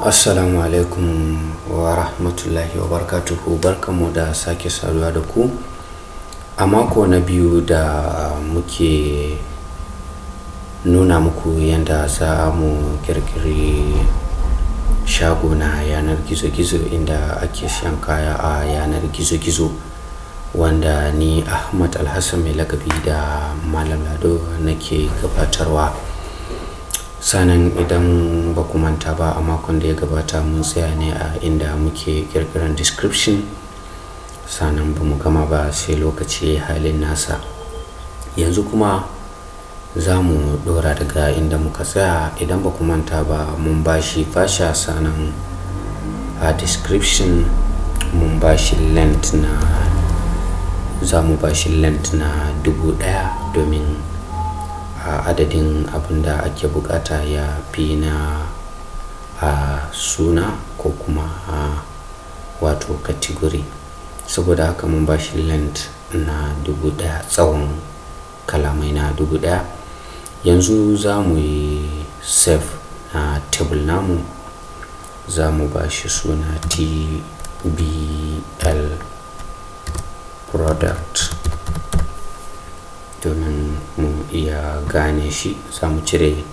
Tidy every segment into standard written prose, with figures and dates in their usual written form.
Assalamu alaikum wa rahmatullahi wa barakatuhu. Barkanmu da sake saduwa da ku a mako na biyu da muke nuna muku yadda za mu ƙirƙiri shago na yanar gizo-gizo inda ake siyan kaya a yanar gizo-gizo, wanda ni Ahmad Alhassan mai lakabi da Malam Lado nake gabatarwa. Sannan idan ba ku manta ba, a makon da ya gabata mun tsaya ne a inda muke ƙirƙiran description, sannan ba mu gama ba sai lokaci halin nasa. Yanzu kuma za mu ɗora daga inda muka tsaya. Idan ba ku manta ba, mun ba shi fasha, sannan a description mun ba shi length na, za mu ba shi length na 1000 domin a adadin abin da ake bukata ya fi na a suna ko kuma a wato category. Saboda haka mun ba shi length na 1000, tsawon kalamai na 1000. Yanzu za mu yi save na table namu, za mu ba shi suna TBL product domin mu iya gane shi. Za mu cire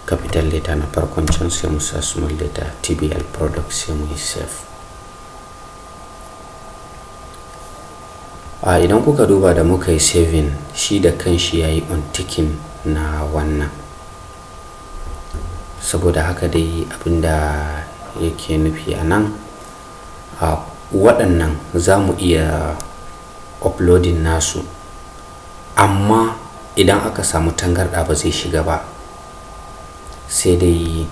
capital letter na farkon can, sai mu sa small letter, TBL product, sai mu yi save. A idan kuka duba, da muka yi saving, shi da kanshi ya yi unticking na wannan. Saboda haka dai abinda yake nufi a nan, a waɗannan za mu iya uploading nasu, amma idan aka samu tangarɗa ba zai shiga ba. Sai dai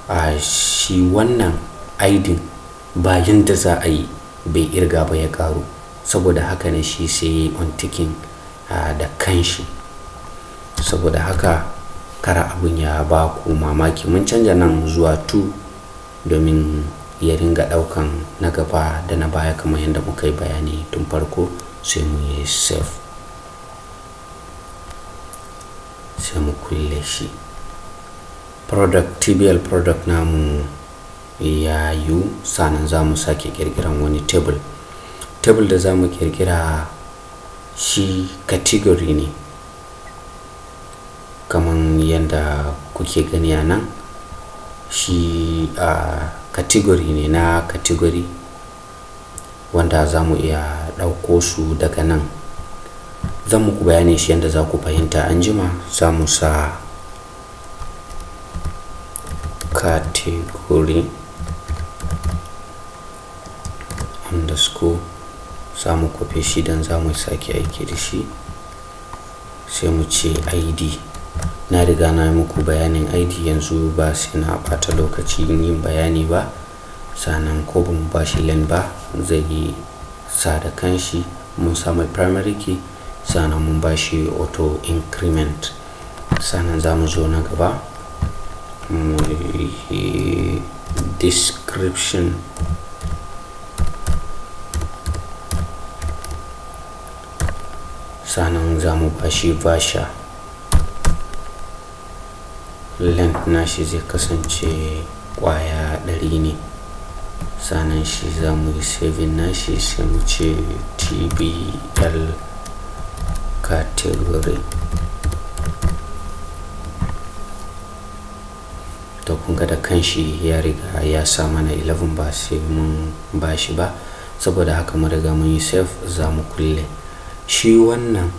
a shi wannan ID ba yanda za a yi bai irga ba ya ƙaru. Saboda haka ne shi sai unticking da kanshi. Saboda haka kara abun ya ba ku mamaki, mun canja nan zuwa 2 domin ya ringa ɗaukan na gaba da na baya kamar yadda muka yi bayani tun farko. Sai mu yi save, sai mu kulle shi. Product, TBL product namu ya yiwu. Sannan za mu sake ƙirƙiran wani table. Table da za mu ƙirƙira shi category ne, kamar yadda kuke gani a nan. Shi a category ne na category wanda za mu iya ɗauko su daga nan. Zan muku bayanin shi yadda za ku fahimta anjima. Za mu sa category underscore, za mu kwafe shi don za mu sake aiki da shi. Sai mu ce ID. Na riga na yi muku bayanin ID, yanzu ba sai na ɓata lokaci yin bayani ba. Sannan ko ba mu ba shi len ba, zai yi sa da kanshi. Mun sa mai primary key, sannan mun ba shi auto increment. Sannan za mu zo na gaba, mu yi description. Sannan za mu ba shi varchar, length nashi zai kasance kwaya 100 ne. Sannan shi za mu yi saving nashi, sai mu ce TBL category. To, kun ga da kanshi ya riga ya sa mana 11, ba sai mun ba shi ba. Saboda haka mun riga mun yi save, za mu kulle shi. Wannan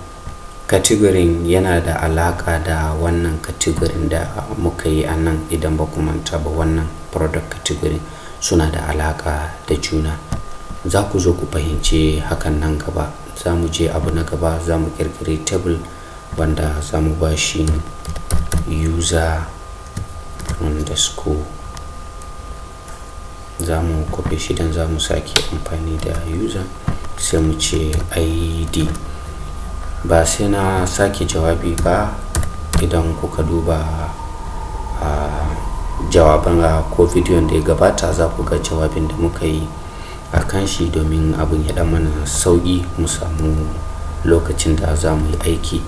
category yana da alaƙa da wannan category da muka yi a nan. Idan ba ku manta ba, wannan product category suna da alaƙa da juna. Za ku zo ku fahimci hakan nan gaba. Za mu je abu na gaba, za mu ƙirƙiri table wanda za mu ba shi user underscore. Za mu kwafe shi don za mu sake amfani da user. Sai mu ce ID. Ba sai na sake jawabi ba, idan kuka duba a jawaban ko bidiyon da ya gabata, za ku ga jawabin da muka yi a kan shi domin abin ya ɗan mana sauƙi, mu samu lokacin da za mu yi aiki.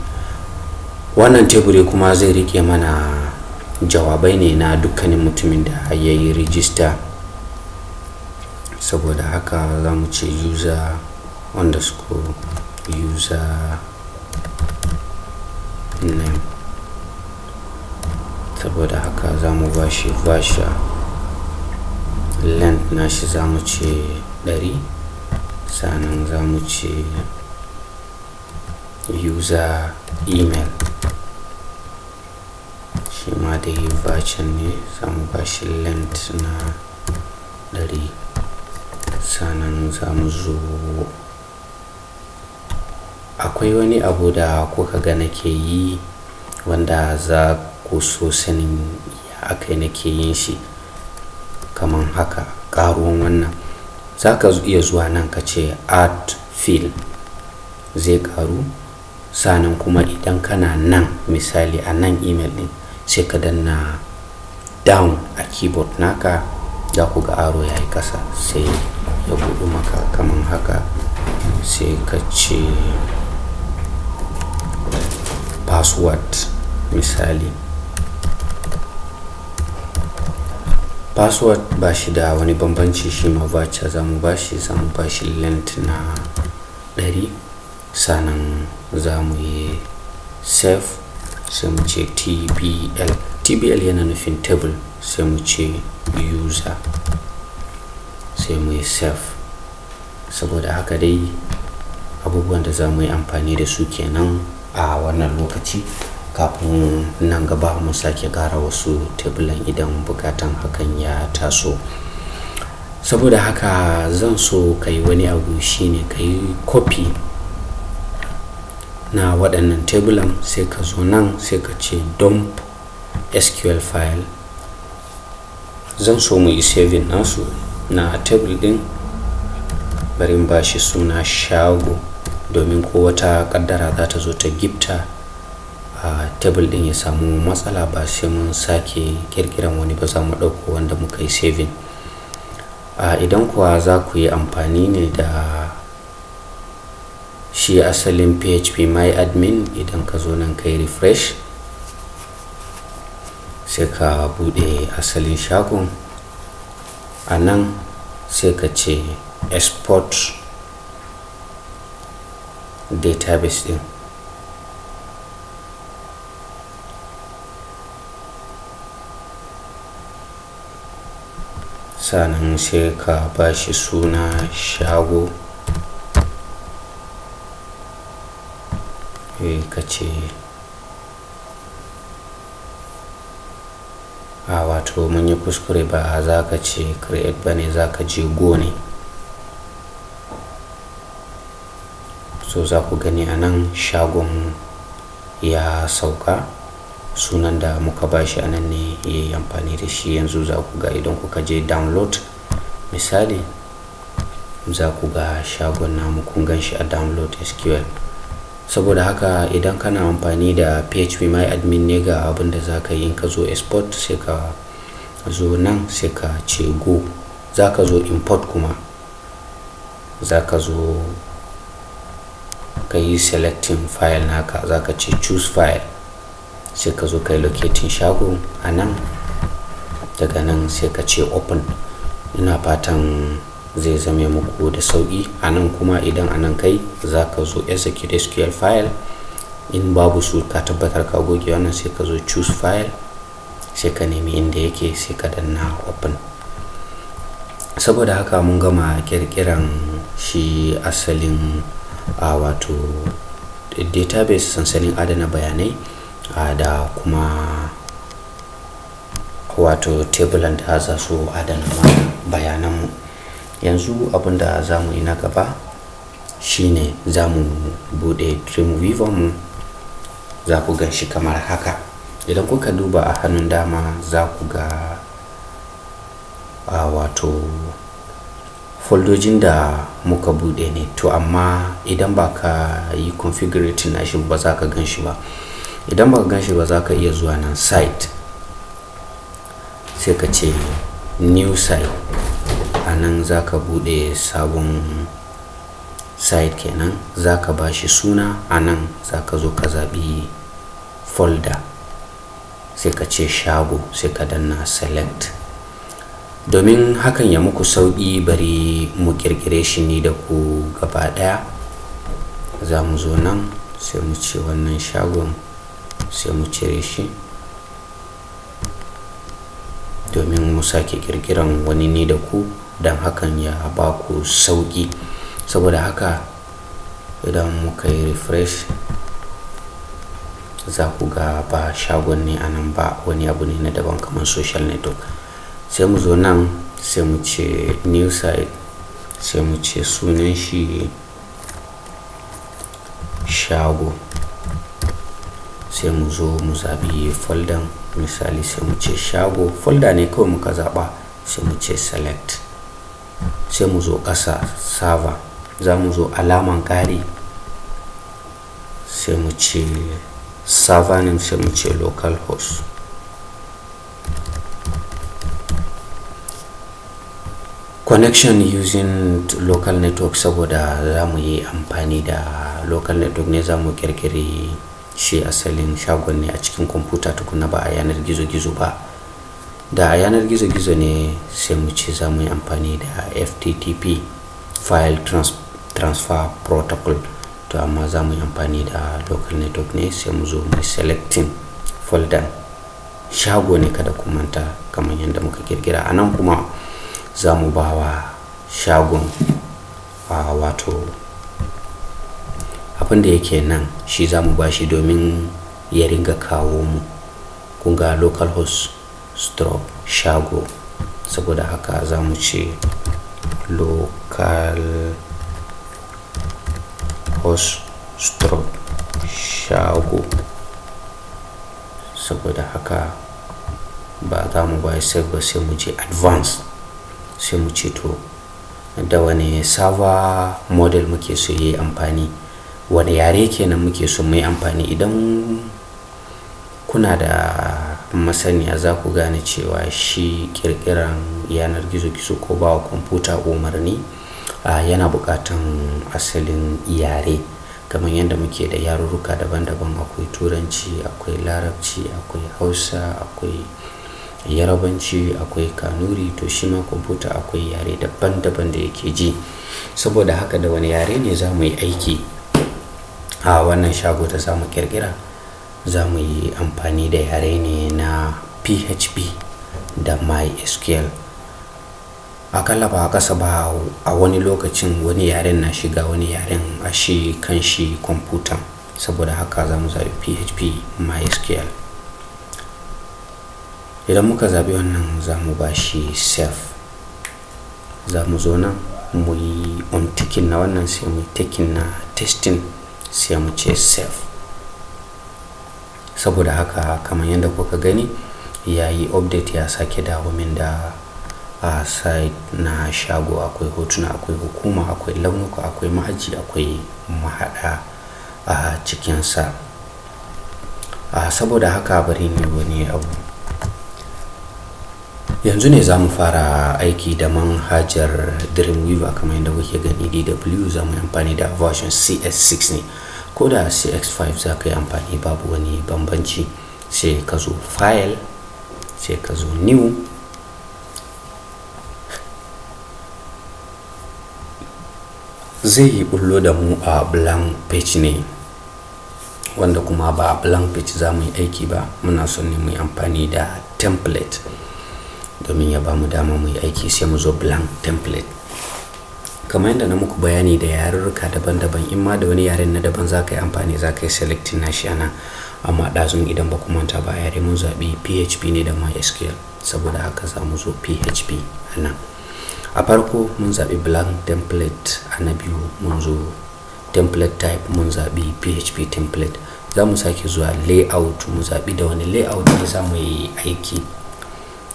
Wannan teburi kuma zai riƙe mana Jawabai ne na dukkanin mutumin da ya yi rijista. Saboda haka za mu ce user_user name. Saboda haka za mu ba shi varchar, length nashi za mu ce 100. Sannan za mu ce user email, shi ma dai varchar ne, za mu ba shi length na 100. Sannan za mu zo, akwai wani abu da kuka ga nake yi wanda za ku so sanin ya aka yi nake yin shi kaman haka. Ƙaruwan wannan, za ka iya zuwa nan ka ce add field, zai ƙaru. Sannan kuma idan kana nan, misali a nan email ɗin, sai ka danna down a keyboard naka, za ku ga arrow ya yi ƙasa, sai ya buɗu maka kaman haka. Sai ka ce password, misali. Password ba shi da wani bambanci, shi ma varchar za mu ba shi, za mu ba shi length na 100. Sannan za mu yi save, sai mu ce tbl. Tbl yana nufin table. Sai mu ce user, sai mu yi save. Saboda haka dai abubuwan da za mu yi amfani da su kenan a wannan lokaci, kafin nan gaba mu sake ƙara wasu tebulan idan bukatan hakan ya taso. Saboda haka zan so ka yi wani abu, shine ka yi copy na waɗannan tebulan, sai ka zo nan, sai ka ce dump SQL file. Zan so mu yi saving nasu na table ɗin. Bari in ba shi suna shago, domin ko wata ƙaddara za ta zo ta gifta a table ɗin ya samu matsala, ba sai mun sake ƙirƙiran wani ba, za mu ɗauko wanda muka yi saving. Idan kuwa za ku yi amfani ne da shi asalin PHP MyAdmin, idan ka zo nan ka yi refresh, sai ka buɗe asalin shagon, a nan sai ka ce export database ɗin. Sannan sai ka ba shi suna shago, ka ce a, wato mun yi kuskure, ba za ka ce create ba ne, za ka je go ne. So za ku gani a nan shagon ya sauka, sunan da muka ba shi a nan ne ya yi amfani da shi. Yanzu za ku ga idan kuka je download, misali, za ku ga shagon namu, kun gan shi a download SQL. Saboda haka idan kana amfani da PHP MyAdmin ne, ga abin da za ka yi. In ka zo export, sai ka zo nan, sai ka ce go. Za ka zo import kuma, za ka zo ka yi selecting file naka, za ka ce choose file, sai ka zo ka yi locating shago a nan. Daga nan sai ka ce open. Ina fatan zai zame muku da sauƙi. A nan kuma, idan a nan kai, za ka zo execute SQL file. In babu su, ka tabbatar ka goge wannan, sai ka zo choose file, sai ka nemi inda yake, sai ka danna open. Saboda haka mun gama kirkiran shi asalin a wato database, sansanin adana bayanai, da kuma wato tebulan da za su adana mana bayananmu. Yanzu abin da za mu yi na gaba shine za mu bude Dreamweaver mu. Za ku gan shi kamar haka. Idan kuka duba a hannun dama, za ku ga a wato foldojin da muka bude ne. To amma idan ba ka yi configuration nashi ba, za ka gan shi ba. Idan ba ka gan shi ba, za ka iya zuwa nan site, sai ka ce new site. A nan za ka bude sabon site kenan, za ka ba shi suna. A nan za ka zo ka zaɓi folder, sai ka ce new. Sai ka ce shago, sai ka danna select. Domin hakan ya muku sauƙi, bari mu ƙirƙire shi ni da ku gaba ɗaya. Za mu zo nan, sai mu ce wannan shagon, sai mu cire shi domin mu sake ƙirƙiran wani ni da ku, don hakan ya ba ku sauƙi. Saboda haka idan muka yi refresh, za ku ga ba shagon ne a nan ba, wani abu ne na daban kamar social network. Sai mu zo nan, sai mu ce new site, sai mu ce sunan shi shago. Sai mu zo mu zaɓi folder, misali sai mu ce shago, folder ne kawai muka zaɓa, sai mu ce select. Sai mu zo ƙasa, server, za mu zo alaman ƙari, sai mu ce server name, sai mu ce localhost. Connection using local network, saboda za mu yi amfani da local network ne, za mu ƙirƙiri shi asalin shagon ne a cikin kwamfuta tukuna, ba a yanar gizo-gizo ba. Da a yanar gizo-gizo ne, sai mu ce za mu yi amfani da FTTP, file transfer protocol. To amma za mu yi amfani da local network ne. Sai mu zo mu selecting folder, shago ne, kada ku manta, kamar yadda muka kirkira. A nan kuma za mu ba wa shagon, wato abin da yake nan shi za mu ba shi domin ya ringa kawo mu. Kun ga localhost/shago. Saboda haka za mu ce localhost/shago. Saboda haka ba za mu ba save ba, sai mu je advance, sai mu ce to da wane server model muke so yi amfani, wane yare kenan muke so mu yi amfani. Idan kuna da masaniya, za ku gane cewa shi ƙirƙiran yanar gizo-gizo ko ba wa kwamfuta umarni yana buƙatan asalin yare, kamar yadda muke da yarurruka daban-daban: akwai Turanci, akwai Larabci, akwai Hausa, akwai Yarabanci, akwai Kanuri. To shi ma kwamfuta akwai yare daban-daban da yake ji. Saboda haka da wani yare ne za mu yi aiki a wannan shago da za mu ƙirƙira? Za mu yi amfani da yare ne na PHP da MySQL. Akalla ba a ƙasa ba, a wani lokacin wani yaren na shiga wani yaren a shi kan shi kwamfutan. Saboda haka za mu zaɓi PHP MySQL. Idan muka zaɓi wannan, za mu ba shi save. Za mu zo nan mu yi unticking na wannan, sai mu yi ticking na testing, sai mu ce save. Saboda haka kamar yadda kuka gani, ya yi update, ya sake dawo min da a site na shago. Akwai hotuna, akwai hukuma, akwai launuka, akwai ma'aji, akwai mahaɗa a cikinsa. Saboda haka bari ne wani abu. Yanzu ne za mu fara aiki da manhajar Dreamweaver. Kamar yadda kuke gani, DW, za mu yi amfani da version CS6 ne. Ko da CX5 za ka yi amfani, babu wani bambanci. Sai ka zo file, sai ka zo new. Zai yi bullo da mu a blank page ne, wanda kuma ba a blank page za mu yi aiki ba. Muna son ne mu yi amfani da template domin ya ba mu dama mu yi aiki. Sai mu zo blank template. Kamar yadda na muku bayani da yarurruka daban-daban, in ma da wani yaren na daban za ka yi amfani, za ka yi selecting nashi ana. Amma ɗazun, idan ba ku manta ba, yare mun zaɓi PHP ne da MySQL. Saboda haka za mu zo PHP a nan. A farko mun zaɓi blank template, a na biyu mun zo template type, mun zaɓi PHP template. Za mu sake zuwa layout, mu zaɓi da wani layout ne za mu yi aiki.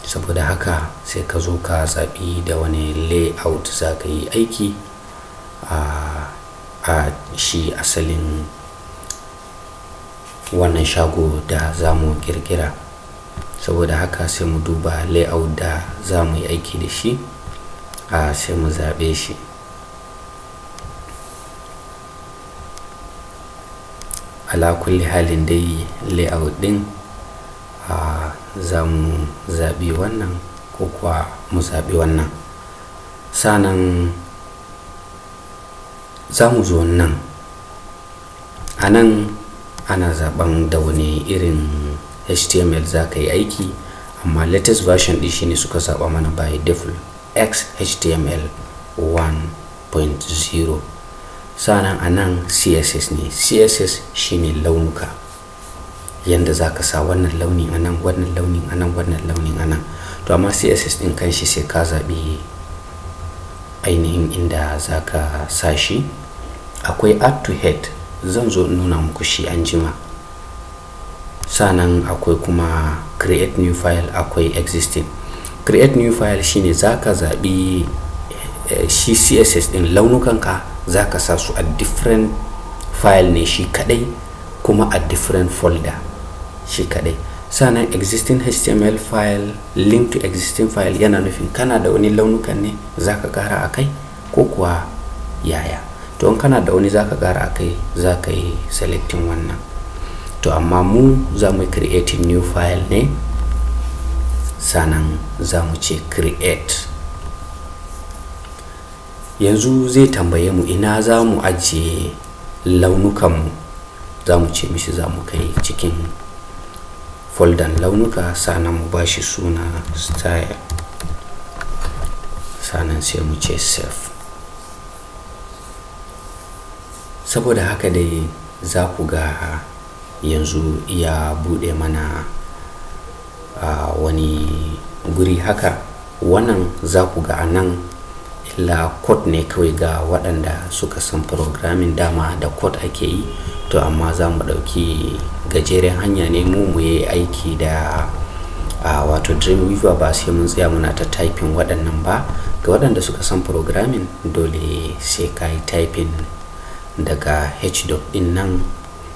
Saboda haka sai ka zo ka zaɓi da wani layout za ka yi aiki a shi asalin wannan shago da za mu ƙirƙira. Saboda haka sai mu duba layout da za mu yi aiki da shi, sai mu zaɓe shi. Ala kulli halin dai, layout ɗin za mu zaɓi wannan ko kuwa mu zaɓi wannan. Sannan za mu zo nan, a nan ana zaɓen da wani irin HTML za ka yi aiki, amma latest version ɗin shine suka zaɓa mana by default, XHTML 1.0. Sannan a nan CSS ne. CSS shine launuka, yanda za ka sa wannan launin a nan, wannan launin a nan, wannan launin a nan. To amma CSS ɗin kanshi sai ka zaɓi ainihin inda za ka sa shi. Akwai add to head, zan zo in nuna muku shi anjima. Sannan akwai kuma create new file, akwai existing. Create new file shine za ka zaɓi shi CSS ɗin, launukanka za ka sa su a different file ne shi kadai, kuma a different folder shi kadai. Sannan existing HTML file, link to existing file, yana nufin kana da wani launukan ne za ka kara a kai ko kuwa yaya. To in kana da wani za ka kara a kai, za ka yi selecting wannan. To amma mu za mu creating new file ne, sannan za mu ce create. Yanzu zai tambaye mu ina za mu ajiye launukanmu. Za mu ce mishi za mu kai cikin folder launuka, sannan mu ba shi suna style, sannan sai mu ce save. Saboda haka dai za ku ga yanzu ya buɗe mana a wani guri haka. Wannan za ku ga a nan illa code ne kawai ga waɗanda suka san programming, dama da code ake yi. To amma za mu ɗauki gajeren hanya ne mu mu yi aiki da wato Dreamweaver, ba sai mun tsaya muna ta typing waɗannan ba. Ga waɗanda suka san programming, dole sai ka yi typing daga htdocs ɗin nan,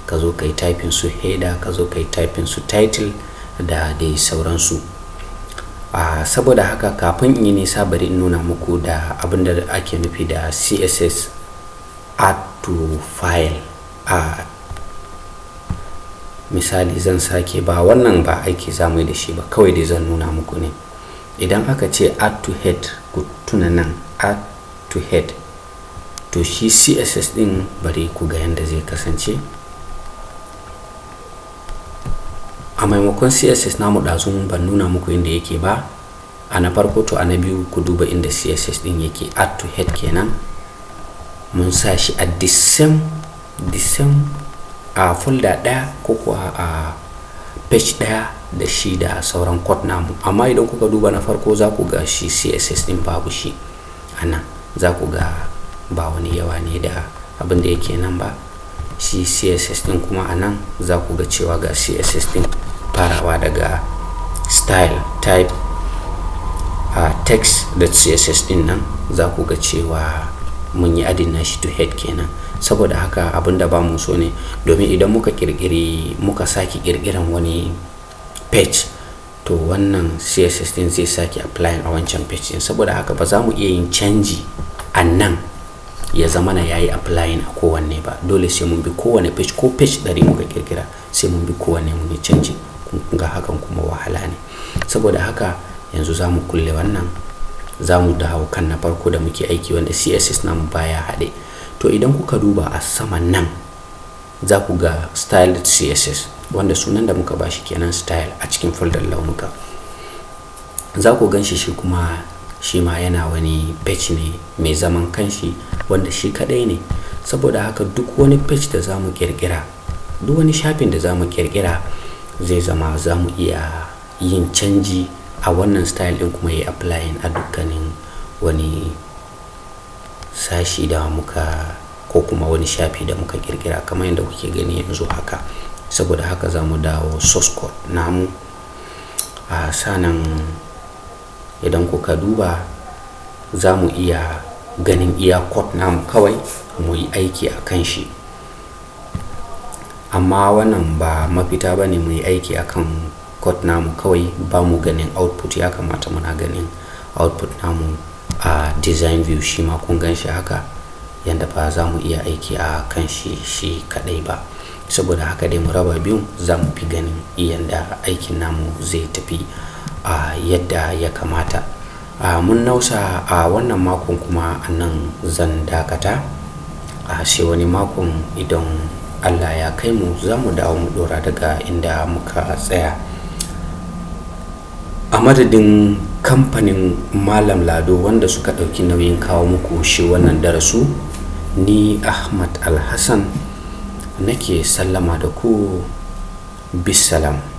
ka zo ka yi typing su header, ka zo ka yi typing su title da dai sauransu. Saboda haka kafin in yi nisa, bari in nuna muku da abin da ake nufi da CSS add to file. Misali zan sake, ba wannan ba aiki za mu yi da shi ba, kawai dai zan nuna muku ne. Idan aka ce add to head, ku tuna nan add to head, to shi CSS din, bari ku ga yadda zai kasance. A maimakon CSS namu ɗazun, ban nuna muku inda yake ba a na farko. To a na biyu ku duba inda CSS din yake, add to head kenan. Mun sa shi a the same a folder ɗaya ko kuwa a page ɗaya da shi da sauran code namu. Amma idan kuka duba na farko, za ku ga shi CSS din babu shi a nan. Za ku ga ba wani yawa ne da abin da yake nan ba. Shi CSS din kuma a nan za ku ga cewa ga CSS din, farawa daga style type a text.css din nan, za ku ga cewa mun yi adding nashi to head kenan. Saboda haka abin da ba mu so ne, domin idan muka kirkiri, muka sake kirkiran wani page, to wannan CSS din zai sake applying a wancan page din. Saboda haka ba za mu iya yin canji a nan ya zama na yayi applying a kowanne ba. Dole sai mun bi kowanne page, ko page 100 muka kirkira, sai mun bi kowanne mun yi canji. Kun ga hakan kuma wahala ne. Saboda haka yanzu za mu kulle wannan, za mu dawo kan na farko da muke aiki, wanda CSS namu baya haɗe. To idan kuka duba a saman nan, za ku ga style CSS, wanda sunan da muka bashi kenan style, a cikin folder launuka. Za ku gan shi, shi kuma shi ma yana wani page ne mai zaman kanshi, wanda shi kadai ne. Saboda haka duk wani page da za mu kirkira, duk wani shafin da za mu kirkira, zai zama za mu iya yin canji a wannan style din kuma yi applying a dukkanin wani sashi da muka ko kuma wani shafi da muka kirkira, kamar yadda kuke gani yanzu haka. Saboda haka za mu dawo source code namu. A sanan idan kuka duba, za mu iya ganin iya code namu kawai mu yi aiki a kan shi. Amma wannan ba mafita ba ne, mu yi aiki a kan code namu kawai ba mu ganin output. Ya kamata muna ganin output namu a design view. Shi ma kun gan shi haka, yanda ba za mu iya aiki a kan shi shi kadai ba. Saboda haka za mu dawo kan Saboda haka dai mu raba biyun, za mu fi ganin yadda aikin namu zai tafi a yadda ya kamata. Mun nausa a wannan makon, kuma a nan zan dakata. Sai wani makon idan Allah ya kai mu, za mu dawo mu dora daga inda muka tsaya. A madadin kamfanin Malam Lado wanda suka ɗauki nauyin kawo muku shi wannan darasu, ni Ahmad Alhassan nake sallama da ku. Bisalam.